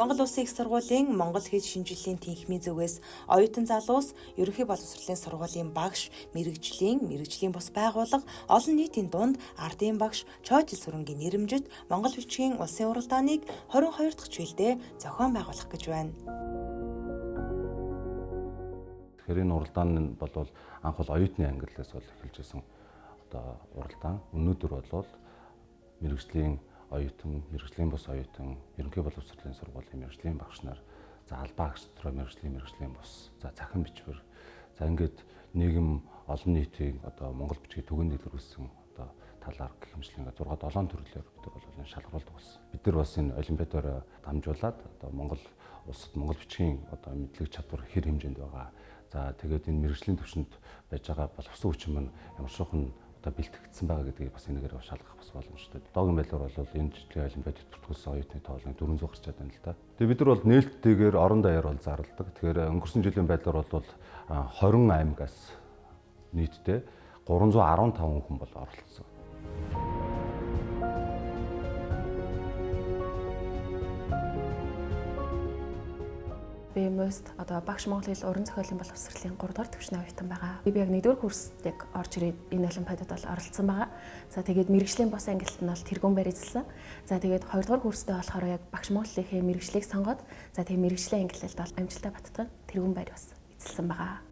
Монгол Улсын их сургуулийн Монгол хэл шинжилгээний тэнхимийн зүгээс оюутан залуус, ерөнхий боловсролын сургуулийн багш, мэргэжлийн бус байгууллага, олон нийтийн дунд ардын багш, Чойжил сүрэнгийн нэрэмжит Монгол бичгийн улсын уралдааныг 22 дахь жилдээ зохион байгуулах гэж байна. Тэгэхээр энэ уралдаан нь бол анх бол оюутны ангиллаас бол эхэлж исэн одоо уралдаан. Өнөөдөр бол мэргэжлийн оюутан, мэргэжлийн бус оюутан, ерөнхий боловсролын сургуулийн мэргэжлийн багш нар, за албаа агч дотроо мэргэжлийн бус, за цахим бичвэр, за ингээд нийгэм олон нийтийн одоо монгол бичгийг түгээн дэлгэрүүлсэн одоо талаар гэх мэтлэн 6 7 төрлөөр бид нар бол энэ шалгаруулдаг болсон. Бид нар бас энэ олимпиадаар дамжуулаад одоо Монгол улсад монгол бичгийн одоо мэдлэг чадвар хэр хэмжээнд байгаа. За тэгээд энэ мэргэжлийн түвшинд байж байгаа боловсон хүчин маань ямар шуухан одоо бэлтгэгдсэн байгаа гэдгийг бас энэгээр шалгах бас боломжтой. Одоогийн байдлаар бол энэ жилийн олимпиадад бүртгүүлсэн оюутны тоолны 400 гарчаад байна л да. Тэгээ бид нар бол нээлттэйгээр орон даяар бол зарладаг. Тэгэхээр өнгөрсөн жилийн байдлаар бол 20 аймагаас нийтдээ 315 хүн бол оролцсон. Би мост одоо багш монгол хэл уран зохиолын боловсролын 3 дугаар түвшний оюутан байгаа. Би яг 1-р курст яг орж ирээд энэ олимпиадад бол оролцсон байгаа. За тэгээд мэргэжлийн бус ангилалт нь бол тэргүүн байр эзэлсэн. За тэгээд 2 дугаар курстээ болохоор яг багш монгол хэлийнхээ мэргэжлийг сонгоод за тэгээд мэргэжлийн ангилалд бол амжилттай баттган тэргүүн байр бас эзэлсэн байгаа.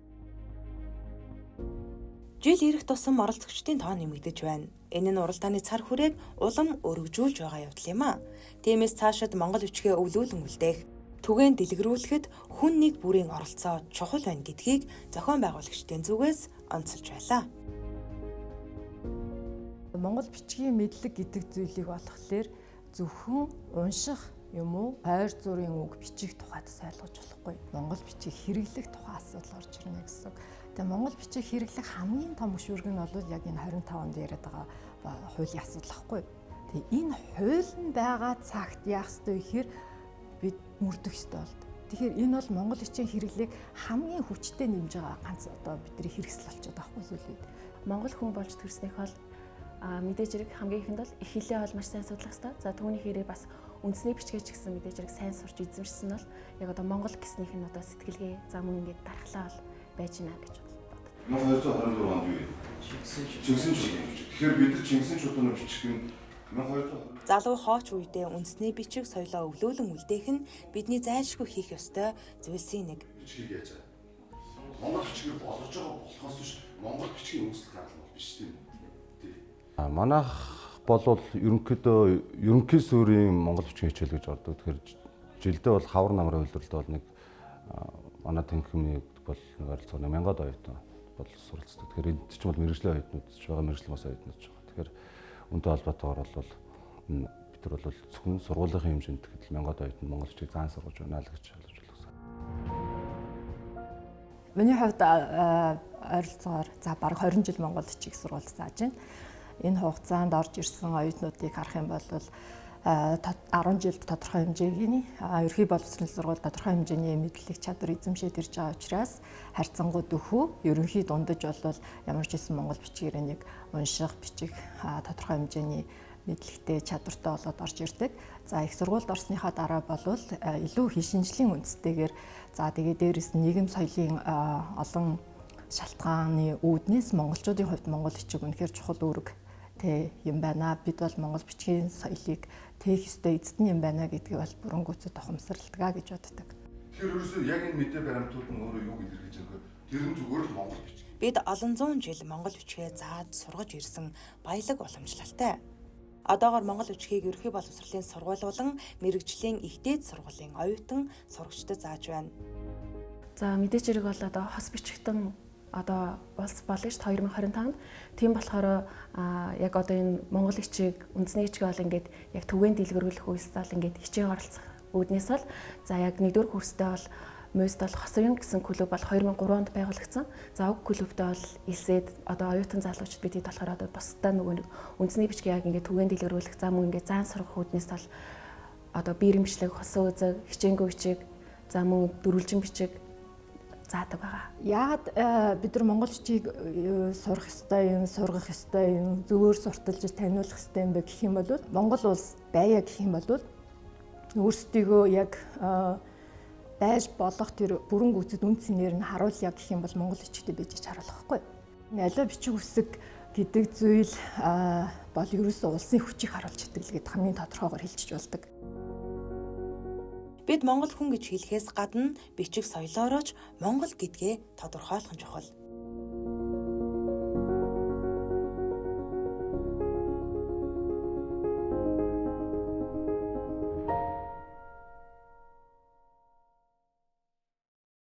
Жил ирэх тусам оролцогчдын тоо нэмэгдэж байна. Энэ нь уралдааны цар хүрээг улам өргөжүүлж байгаа явдал юм а. Тиймээс цаашид монгол бичгээ өвлүүлэн үлдээх, түгээн дэлгэрүүлэхэд хүн нэг бүрийн оролцоо чухал байна гэдгийг зохион байгуулагчдын зүгээс онцолж байлаа. Монгол бичгийн мэдлэг гэдэг зүйлийг болохоор зөвхөн унших юм уу, ойр зургийн үг бичих тухайд ойлгож болохгүй. Монгол бичгийг хэрэглэх тухай асуудал орж ирнэ гэсэн. Тэгээ монгол бичгийг хэрэглэх хамгийн том өшүүрэг нь бол яг энэ 25 онд яриад байгаа хуулийн асуудал ахгүй. Тэгээ энэ хууль нь байгаа цагт яах ёстой вэ гэхээр бид мөрдөх ёстой болд. Тэгэхээр энэ бол монгол бичгийн хэрэглээг хамгийн хүчтэй нэмж байгаа ганц одоо бидний хэрэгсэл болчиход байгаа хгүй зүйлүүд. Монгол хүн болж төрснийх бол мэдээж хэрэг хамгийн ихэнд бол их хэлээ бол маш сайн судлах ёстой. За түүний хэрэг бас үндэсний бичгээ ч гэсэн мэдээж хэрэг сайн сурч эзэмшсэн бол яг одоо монгол гэснийх нь одоо сэтгэлгээ за мөн ингээд дархлаа бол байж гинэ гэж боддог. 1224 онд юу юм? Чингисийн чулууны бичиг. Тэгэхээр бид нар Чингисийн чулууны бичиг нь 1220 Залуу хооч үедээ үндэсний бичиг соёлоо өвлөөлөн үлдээх нь бидний зайлшгүй хийх ёстой зүйлсийн нэг. Бичгийг яаж байгаа? Монгол бичгээр болгож байгаа болохоос биш монгол бичгийн үүсэл гаргал бол биш тийм үү? Тий. Манайх болвол ерөнхийдөө ерөнхий суурийн монгол бичгийн хичээл гэж ордог. Тэгэхээр жилдээ бол хавар намрын үйлдвэрлэлд бол нэг манай тэнхимний бол нэг ойролцоогоор 1000 оюутан бол суралцдаг. Тэгэхээр энд чинь бол мэргэжлийн оюутнууд ч байгаа, мэргэжлийн бас оюутнууд ч байгаа. Тэгэхээр үнтэй холбоотойгоор бол бид нар бол зөвхөн сургуулийн хэмжээнд гэтэл 1000 оюутан монгол бичгийг заан сургаж байна л гэж ойлгож байна. Миний хувьд ойролцоогоор за бараг 20 жил монгол бичгийг сургуульд зааж байна. Энэ хугацаанд орж ирсэн оюутнуудыг харах юм бол 10 жилд тодорхой хэмжээний ерөнхий боловсролын сургууль тодорхой хэмжээний мэдлэг чадвар эзэмшээд ирж байгаа учраас харьцангуй дөхөө ерөнхий дундаж бол ямар ч байсан монгол бичгээр нэг унших, бичих тодорхой хэмжээний мэдлэгтэй чадвартай болоод орж ирдэг. За их сургуульд орсныхаа дараа болвол илүү хэл шинжлийн үндстэйгээр за тэгээ дээрэс нь нийгэм соёлын олон шалтгааны үүднээс монголчуудын хувьд монгол бичиг үнэхээр чухал үүрэг тэ юм байна. Бид бол монгол бичгийн соёлыг тээх ёстой эзэдэн юм байна гэдгийг бол бүрэн гүйцэд ухамсарладаг гэж боддог. Тэгэхээр ерөөсөө яг энэ мэдээ баримтууд нь өөрөө юуг илэрхийлж байгаа вэ? Тэр нь зүгээр л монгол бичиг. Бид олон зуун жил монгол бичгээ зааж сургаж ирсэн баялаг уламжлалтай. Одоогор монгол бичгийг ерөнхий боловсролын сургууль болон мэргэжлийн их дээд сургуулийн оюутан сурагчдад зааж байна. За мэдээж хэрэг бол одоо хос бичгтэн одоо улс болно шүү дээ 2025-нд. Тийм болохоор яг одоо энэ монгол бичиг, үндэсний бичиг бол ингээд яг түгээн дэлгэрүүлэх үйлсэл ингээд хичээн оролцох үүднээс бол за яг 1-р курстэй бол Мост бол Хосрын гэсэн клуб бол 2003 онд байгуулагдсан. За уг клубтэй бол илсээд одоо оюутан залуучууд бид хэд болохоор одоо бусдаа нөгөө нэг үндэсний бичгийг яг ингээд түгээн дэлгэрүүлэх, за мөн ингээд заан сургах үүднээс бол одоо биерэмжлэг, хосон үзэг, хичээнгүй бичиг, за мөн дөрвөлжин бичиг заадаг байгаа. Яагаад бид нар монгол бичгийг сурах ёстой юм, сургах ёстой юм, зөвөр сурталж таниулах ёстой юм бэ гэх юм бол Монгол улс байя гэх юм бол Өөрсдийгөө яг байж болох тэр бүрэн гүйцэд үн цэнээр нь харуулъя гэх юм бол монгол бичигтэй байж харуулах байхгүй. Аливаа бичиг үсэг гэдэг зүйл бол ерөөсөө улсын хүчийг харуулж чаддаг л гэдэг хамгийн тодорхойгоор хэлчих болдог. Бид монгол хүн гэж хэлэхээс гадна бичиг соёлоороо ч монгол гэдгээ тодорхойлох нь чухал.